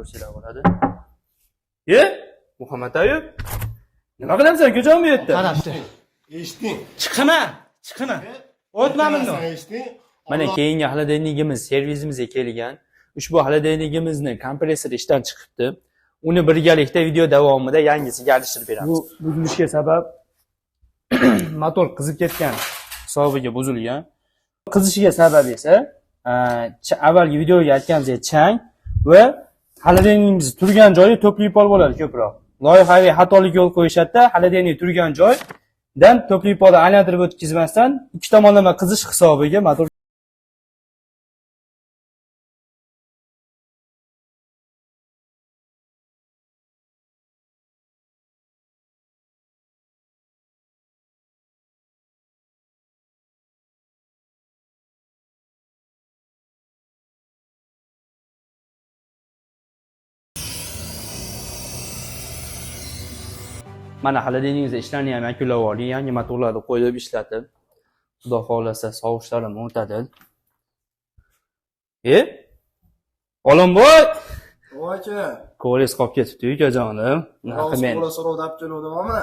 ko'rsanglar bo'ladi. Ye, Muhammad Ayub. Nima qilyapsan, ukajon, bu yerda? Qarabdi. Eshitding. Chiqma, chiqma. O'tma bundan. Eshitding. Mana keyingi холодильнигimiz servisimizga kelgan. Ushbu холодильнигimizni kompressor ishdan chiqibdi. Uni birgalikda video davomida yangisiga alishtirib beramiz. Bu buzilishiga sabab motor qizib ketgan hisobiga buzilgan. Qizishiga sabab esa avvalgi videoga aytganimizdek chang va холодильнигimiz turgan joyi to'pli pol bo'ladi ko'proq. Loyihaviy xatolik yo'l qo'yishadi-da, холодильник turgan joydan to'pli polni aylantirib o'tkazmasdan ikki tomonlama qizish hisobiga motor. Mana холодильнигimiz ishlarini ham yakunlab oldik. Yangi motorlarni qo'yib ishlatib, Xudo xohlasa sovushlari mo'tadil. E? Olimboy! Voy aka. Ko'ringiz qolib ketibdi, ukajonim. Nima Rost men? qo'la so'rovda olib keluvdim ama.